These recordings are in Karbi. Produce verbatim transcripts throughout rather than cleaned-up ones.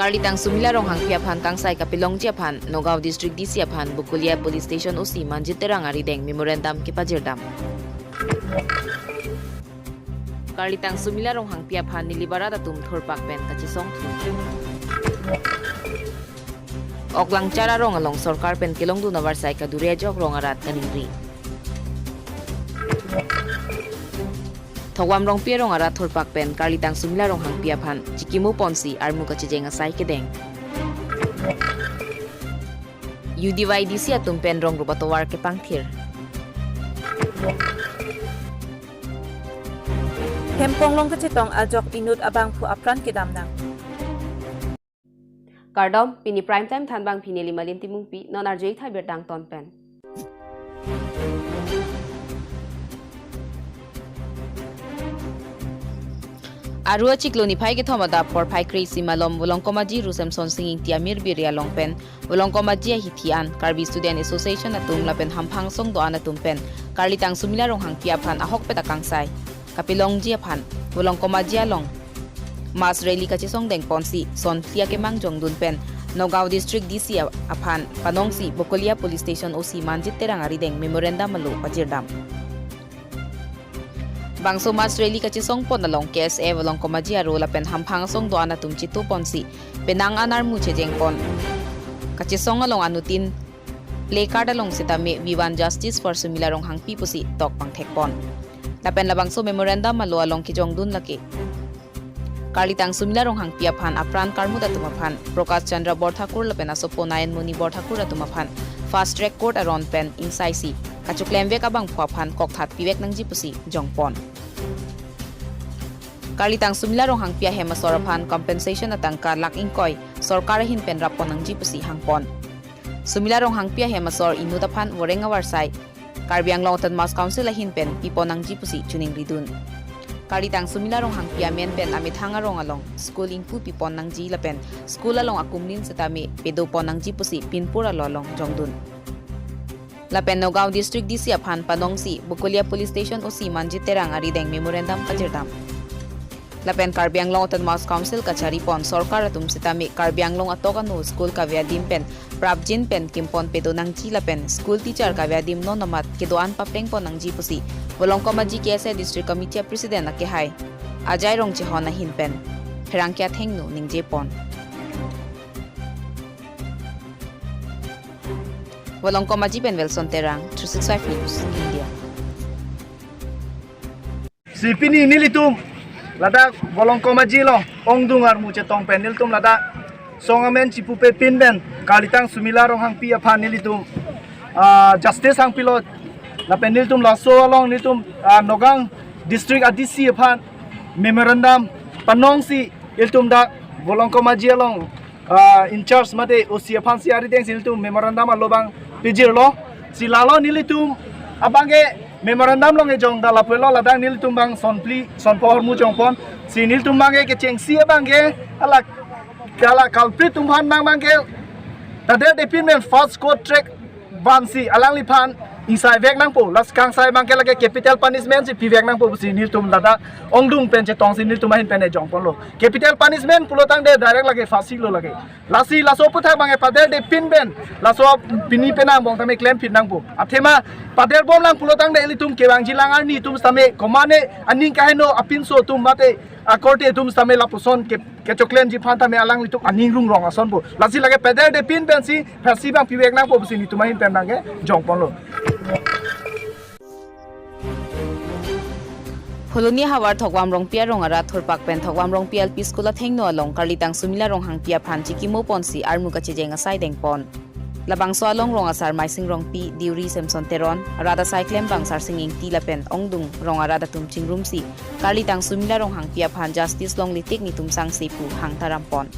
Karlitang Sumila Ronghangpi aphan kangsai kapelongji aphan Nagaon District D C aphan Bokolia Police Station O C Manjit Terang arideng memorandum kepajirdam. Karlitang Sumila Ronghangpi aphan nilip arat atum thurpak pen kachesong thu. Oklangchar arong along sorkar pen kelongdun avarsai kadure ajok rong arat kaningri. Thogwam Rongpi arong arat thurpak pen Karlitang Sumila Ronghangpi aphan chikimo ponsi armu kachejeng asai kedeng. U D Y D C atum pen rong rup atovar kepangthir. Hempong along kachetong ajok inut abangphu apran kedam nang. Kardom, pini Prime Time thanbang pini Limalin Timungpi, non arju-ik thai birta angton pen. Aru achiklo niphai kethom adap porphai kre-isi malom Volongkom Aji Ru Semsonsing Ingti amirbiri along pen Volongkom Aji ahithi an Karbi Student Association atum lapen hamphang asong do-an atum pen Karlitang Sumila Ronghangpi aphan ahokpet akangsai kapelongji aphan Volongkom Aji along mass rally kachesong dengponsi son phli akemang jongdun pen Nagaon District D C aphan panongsi Bokolia Police Station O C Manjit Terang arideng memorandum alo pajirdam. Bangso mass rally kachesong pon along K S A Volongkom Aji aro lapen hamphang asong do-an atum chito ponsi penang an armu chejeng pon. Kachesong along anuttin placard along sitame "We want justice for Sumila Ronghangpi" pusi tok pangthek pon. Lapen labangso memorandum alo along kejongdun lake Karlitang Sumila Ronghangpi aphan apran karmut atum aphan Prakash Chandra Borthakur lapen asopo Nayan Moni Borthakur atum aphan fast track court aron pen ingsaisi kachoklemvek abangphu aphan kokthat pivek nangji pusi jongpon. Karlitang Sumila Ronghangpi ahem asor aphan compensation atangka lakh ingkoi sorkar ahin pen rappon nangji pusi hangpon. Sumila Ronghangpi ahem asor inut aphan voreng avarsai Karbi Anglong Autonomous Council ahin pen pipon nangji pusi choningridun. Karlitang Sumila Ronghangpi amen pen amethang arong along school ingpu pipon nangji lapen school along akumlin sitame pedopon nangji pusi pinpur alo along jongdun. Lapen Nagaon District D C aphan panongsi Bokolia Police Station O C Manjit Terang arideng memorandum pajirdam. Lapen Karbi Anglong Autonomous Council kacharipon sorkar atum sitame Karbi Anglong atok ano school kave adim pen prapjin pen kimpon pedo nangji lapen school teacher kave adim non amat kedo-an paplengpon nangji pusi Volongkom Aji K S A District Committee a-President akehai Ajai Rongchehon ahin pen pherangke athengno ningjepon. Volongkom Aji pen Wilson Terang, three six five News, India. Si pini nelitum ladak Volongkom Aji along ongdung armu chetong pen nelitum ladak song amen chipupe pin pen Karlitang Sumila Ronghangpi aphan nelitum, ah, justice hangpilo lapen nelitum laso along nelitum, ah, Nagaon District a-D C aphan memorandum panongsi ilitum dak Volongkom Aji along, ah, in charge mate O C aphan si arideng si ilitum memorandum alo abang pejirlo. Si lalo nelitum abangke memorandum along kejongdun lapulo ladak nelitum abang son phli son phongo armu jongpon. Si nelitum abangke kechengsi abangke hala hala culprit atum aphan abang abangke taderde pin pen fast court track vansi alangliphan ingsaivek nangpo, lasi kangsai abangke lake capital punishment si pivek nangpo pusi nelitum ladak ongdung pen chetongsi nelitum ahin pen jongponlo. Capital punishment pulotangte direct lake phasi lo lake. Lasi laso aputhak abangke paderde pin pen laso pini penang angbong tame klemphit nangpo. Athema paderbom lang pulotangte ilitum kevangji alang arni atum sitame komatne aning kaheno apinso atum mate akorte atum sitame lapuson ke kechoklemji aphan tame alanglitum aning rungrong asonpo. Lasi lake paderde pin pensi phasi abang pivek nangpo pusi nelitum ahin pen abangke jongponlo. Phuloni havar Thogwam Rongpi arong arat thurpak pen Thogwam Rongpi L P School athengno along Karlitang Sumila Ronghangpi aphan chikimo ponsi armu kachejeng asai dengpon. Labangso along rong asar Maising Rongpi, Deuri Semson Teron, rat asai klembang Sarsing Ingti lapen ongdung rong arat atum chingrumsi Karlitang Sumila Ronghangpi aphan justice longle tik netum sangse pu hangtarampon.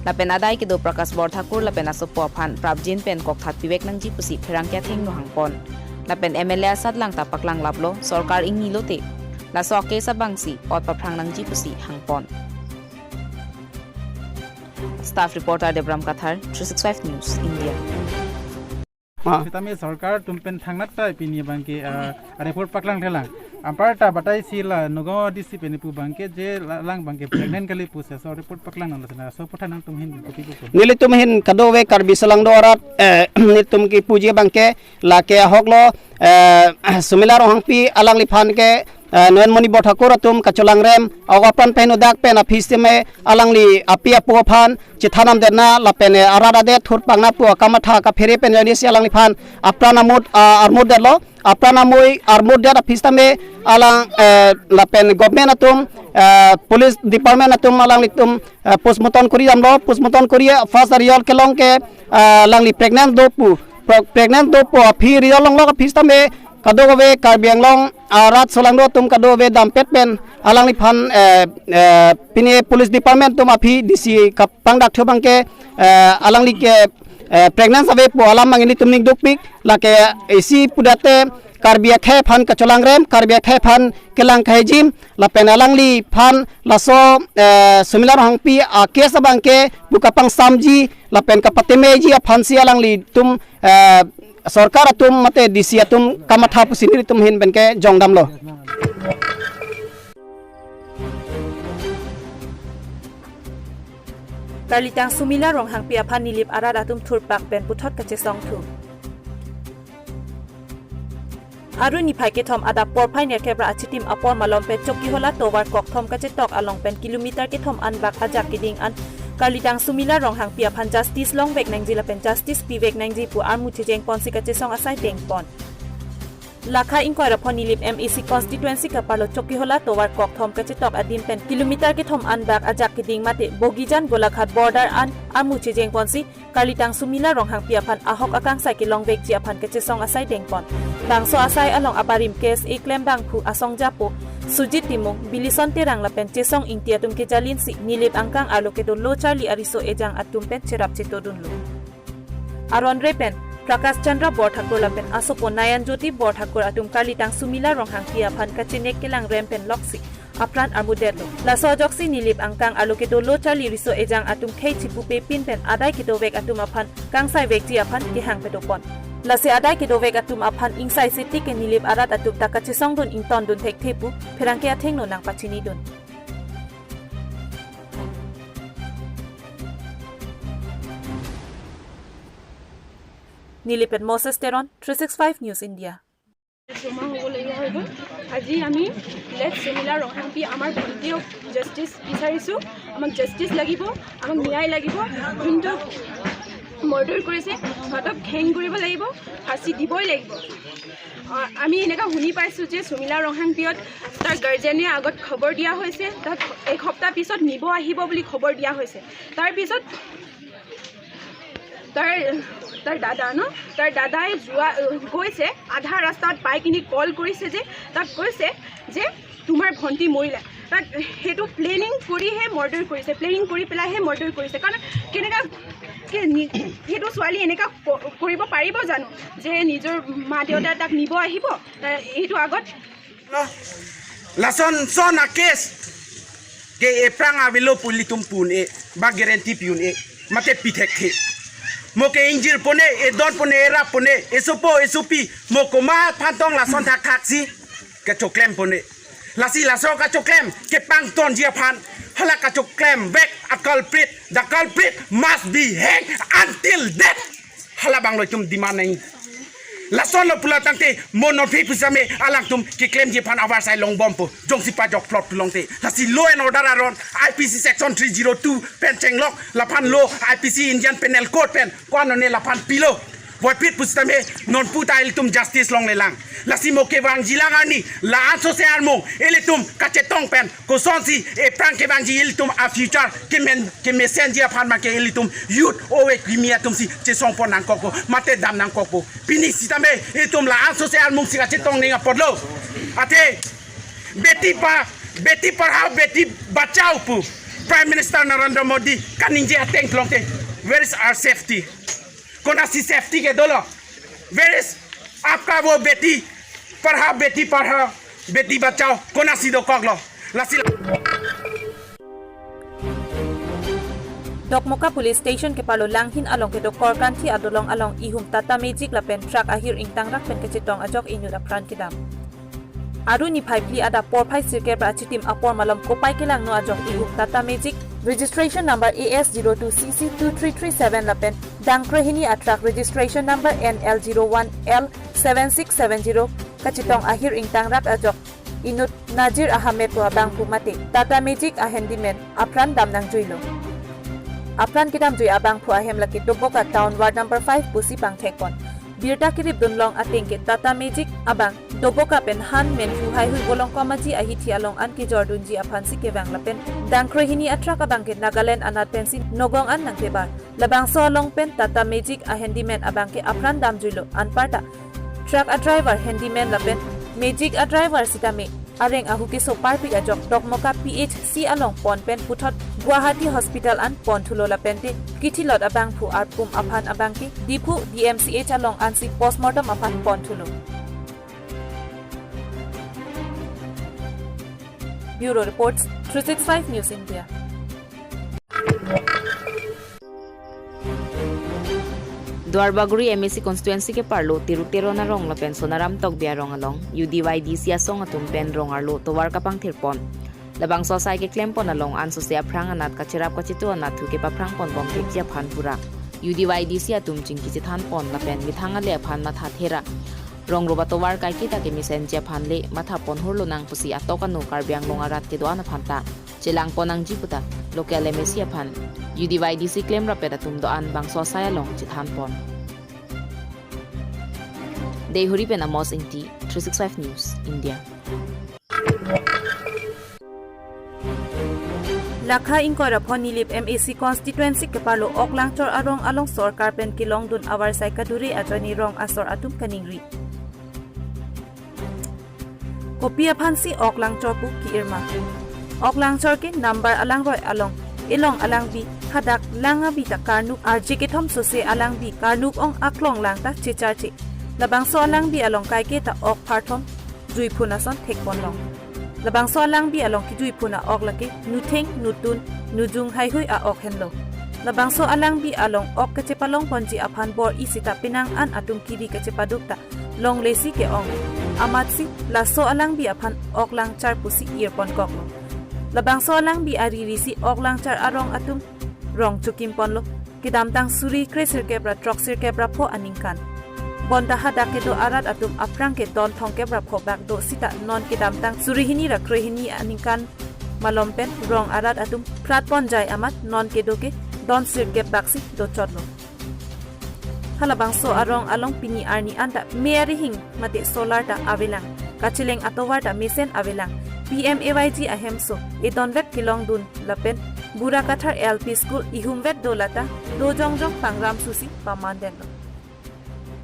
Lapen adai kedo Prakash Borthakur lapen asopo aphan prapjin pen kokthat pivek nangji pusi pherangke athengno hangpon. Lapen M L A asatlang ta paklanglaplo, sorkar ingnilote laso a-case abangsi ot paphrang nangji pusi hangpon. Staff reporter Debram Kathar, three six five News, India. Ah. Sitame sorkar atum pen thangnat ta pini abangke, ah, report paklang thelang. Anparta batai si la Nagaon D C pen pu abangke je la-, alang abangke pregnant kali pusi laso report paklang nang laso aphuthak nangtum ahin kopi pu. Nelitum ahin kadokave Karbi Anglong do arat, eh, nelitum kipuji abangke lake ahok lo, eh, Sumila Ronghangpi alangliphan ke, eh, Nohen Moni Borthakur atum kacholangrem, ok apran pen udak pen aphi sitame alangli api apo aphan chethan damdetna lapen, eh, arat adet thurpakna pu akamatha kaphere pen joinesi alangliphan apran amut, ah, armutdetlo. Apran amoi armutdet aphi sitame alang, eh, lapen government atum, eh, police department atum alanglitum, eh, postmortem kori damlo, postmortem kori first result kelong ke, eh, alangli pregnant do pu, pro-, pregnant do pu aphi result longlok aphi sitame kadokave Karbi Anglong arat solangdo atum kadokave dampet pen alangliphan, eh, eh, pini police department atum aphi D C kapangdak thu abangke, eh, alangli ke, eh, pregnant ave pu alam abang ilitum ning dukpik, lake isi pudate Karbi akhei aphan kacholangrem, Karbi akhei aphan kelang kahijim, lapen alangliphan laso, eh, Sumila Ronghangpi a case abangke pu kapangsamji lapen kapatemeji aphansi alanglitum, eh, sorkar atum mate D C atum kamatha pusi nelitum ahin penke jongdamlo. Karlitang Sumila Ronghangpi aphan Nilip arat atum thurpak pen puthot kachesong thu. Arni niphai kethom adap porphai nerkep ra achitim apor malom pen Chokihola tovar kokthom kachetok along pen kilometer kethom anbak ajak keding an Karlitang Sumila Ronghangpi aphan justice longvek nangji lapen justice pivek nangji pu armu chejeng ponsi kachesong asai dengpon. Lakha ingkoi ra pho Nilip M A C constituency kaparlo Chokihola tovar kokthom kachetok adim pen kilometer kethom anbak ajak keding mate Bogijan Golaghat border an armu chejeng ponsi Karlitang Sumila Ronghangpi aphan ahok akangsai kelongvekji aphan kachesong asai dengpon. Bangso asai along abarim K S A klem bangphu asong japo Sujit Timung, Bilison Terang lapen Chesong Ingti atum kejalinsi Nilip angkang arlo kedo lo charli ariso ejang atum pen cherap chetodunlo. Aron re pen Prakash Chandra Borthakur lapen asopo Nayan Jyoti Borthakur atum Karlitang Sumila Ronghangpi aphan kachenek kelangrem pen loksi apran armutdetlo. Laso ajoksi Nilip angkang arlo kedo lo charli riso ejang atum khei chipupe pin pen adai kedovek atum aphan kangsai vekji aphan kehang pedopon. Lasi adai kedovek atum aphan ingsai siti ke Nilip arat atum ta kachesongdun ingtondun thekthe pu pherangke athengno nangpachinidun. Nilip pen Moses Teron, three six five News India. জমা হ'বলগীয়া হৈ গ'ল। আজি আমি লেট চুমিলা ৰংহাংপি, আমাৰ ভণ্টিক জাষ্টিচ বিচাৰিছোঁ, আমাক জাষ্টিচ লাগিব, আমাক ন্যায় লাগিব। যোনটো মাৰ্ডাৰ কৰিছে সিহঁতক হেং কৰিব লাগিব, ফাঁচী দিবই লাগিব। আ, আমি এনেকুৱা শুনি পাইছোঁ যে চুমিলা ৰংহাংপিয়ক তাৰ গাৰ্জেনে আগত খবৰ দিয়া হৈছে, তাক এসপ্তাহ পিছত নিব আহিব বুলি খবৰ দিয়া হৈছে। তাৰপিছত তাৰ, তাৰ দাদা ন, তাৰ দাদাই যোৱা, গৈছে, আধা ৰাস্তাত পাই কিনি কল কৰিছে যে, তাক কৈছে যে, "তোমাৰ ভণ্টি মৰিলে।" তাক সেইটো প্লেনিং কৰিহে মাৰ্ডাৰ কৰিছে, প্লেনিং কৰি পেলাইহে মাৰ্ডাৰ কৰিছে। কাৰণ কেনেকা, কে-, নি-, সেইটো ছোৱালী এনেকা ক-, কৰিব পাৰিব জানো যে নিজৰ মা দেউতাই তাক নিব আহিব? তাৰ সেইটো আগত Lason son a case ke ephrang avelo pu ilitum pu un-e, ba guarantee pi un-e, mate pi thekthe. Mo ke ingjir pon-e, edon pon-e, erap pon-e, esopo esopi, mo komat aphan tong lason thakthak si kachoklem pon-e. Lasi laso kachoklem kepangtonji aphan, hala kachoklem vek a culprit, the culprit must be hanged until death. Hala abang lo itum demand nang. Lason lo pulo tangte mo non phi pusitame alangtum keklemji aphan avarsai longbompo. Jongsi pajok plot pulote. Lasi law and order aron I P C section three zero two pen chenglok, laphan lo I P C Indian Penal Code pen ko-an one laphan pilo. Puvoiphit pusitame non pu ta ilitum justice longlelang. Lasi mo kevangjilang arni la-an sose armung ilitum kachetong pen kosonsi ephrang kevangji ilitum a future kemen, kemesenji aphan abangke ilitum youth ove kimi atumsi chesongpon nangkokpo, mate dam nangkokpo. Pini sitame ilitum la-an sose armungsi kachetong ning apotlo. Athe beti pa, beti padhao, beti bachao pu Prime Minister Narendra Modi kaningje ateng pulote, where is our safety? Konatsi safety kedolo? Where is aapka wo beti padhao, beti padhao, beti bachao? Konatsi dokoklo? Lasi Dokmoka Police Station keparlo Langhin along kedo Korkanthi adolong along ihum Tata Magic lapen truck ahir ingtangrak pen kachetong ajok inut apran kedam. Aru niphai phli adap porphai sirkep ra achitim apor malom kopai kelangno ajok ihum Tata Magic registration number A S zero two C C two three three seven lapen dangkrehini atruck registration number N L zero one L seven six seven zero kachetong ahir ingtang rat ajok inut Najir Ahmed pu abangphu mate Tata Magic a handyman apran dam nangjuilo. Apran kedamjui abangphu ahem lake Doboka Town Ward number five pusi pangthekpon. Birta keripdun long ateng ke Tata Magic abang Doboka pen han menphu haihui Bolongkom Aji ahithi along an kejordunji aphansi kevang lapen dangkrehini atruck abang ke Nagaland anat pensi Nagaon an nangkebar. Labangso along pen Tata Magic a handyman abang ke apran damjuilo, anparta truck a driver, handyman lapen Magic a driver sitame areng ahu keso parpik ajok Dokmoka P H C along pon pen puthot Guwahati Hospital an ponthulo lapente kithilot abangphu arpum aphan abang ke Diphu D M C H along ansi postmortem aphan ponthulo. Bureau Reports, three six five News India. Duarbagori M A C constituency keparlo Tiruk Teron arong lapen Sonaram Tokbi arong along U D Y D C asong atum pen rong arlo tovar kapangthirpon. Labangso asai keklempon along ansose aphrang anat kacherap kachetu anatthu kepaphrangponbom thekji aphan pura U D Y D C atum chingki chethanpon lapen methang ale aphan matha thera. Rong roba tovar kaiketa kemesenji aphan le mathapon hurlo nang pusi atok ano Karbi Anglong arat kedo-an aphanta chelangpon nangji puta local M A C aphan U D Y D C klemrap-et atum do-an bangso asai along chethanpon. Deihori pen Amos Ingti, three six five News India. Lakha ingkoi ra pho Nilip M A C constituency keparlo Oklangchor arong along sorkar pen kelongdun avarsai kadure ajoine rong asor atum kaningri. Kopi aphansi Oklangchor pu ki-irma? Oklangchor ke number alangroi along, elong alangbi, hadak lang abi ta karnuk arje kethom sose alangbi karnuk ong aklong lang ta checharche. Labangso alangbi along kaiketa ok pharthom juiphun ason thekponlong. Labangso alangbi along kijuiphun a-ok lake nutheng, nutun, nujung haihui a-ok henlo. Labangso alangbi along ok kachepalongponji aphan bor-i sita penang an atum kiri kachepaduk ta longlesi ke-ong. Amatsi laso alangbi aphan Oklangchar pusi irponkoklo. Labangso alangbi aririsi Oklangchar arong atum rong chokimponlo. Kedamtang suri kresirkep ra throksirkep ra pho aningkan. Bonta hadak kedo arat atum aphrang ke don thomkep ra pho bak do sita non kedamtang suri hini ra krehini aningkan malom pen rong arat atum phratponjai amat non kedo ke don sirkep baksi dochotlo. Halabangso arong along pini arni anta me arihing mate solar ta avelang, kacheleng atovar ta mesen avelang. P M A Y G ahemso edonvet kelongdun lapen Burakathar L P School ihumvet do lata do jongjong pangram susi pamandetlo.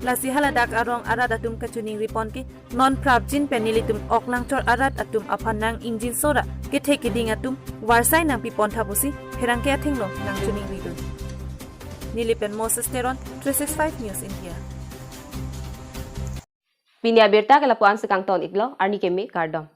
Lasi haladak arong arat atum kachiningripon ke non prapjin pen nelitum Oklangchor arat atum aphan nang ingjinso ra kethe keding atum varsai nangpipontha pusi pherangke athengno nangchiningridun. Nilip pen Moses Teron, three six five News India. Pini abirta ke lapu-an si kangton-iklo, arni keme kardom.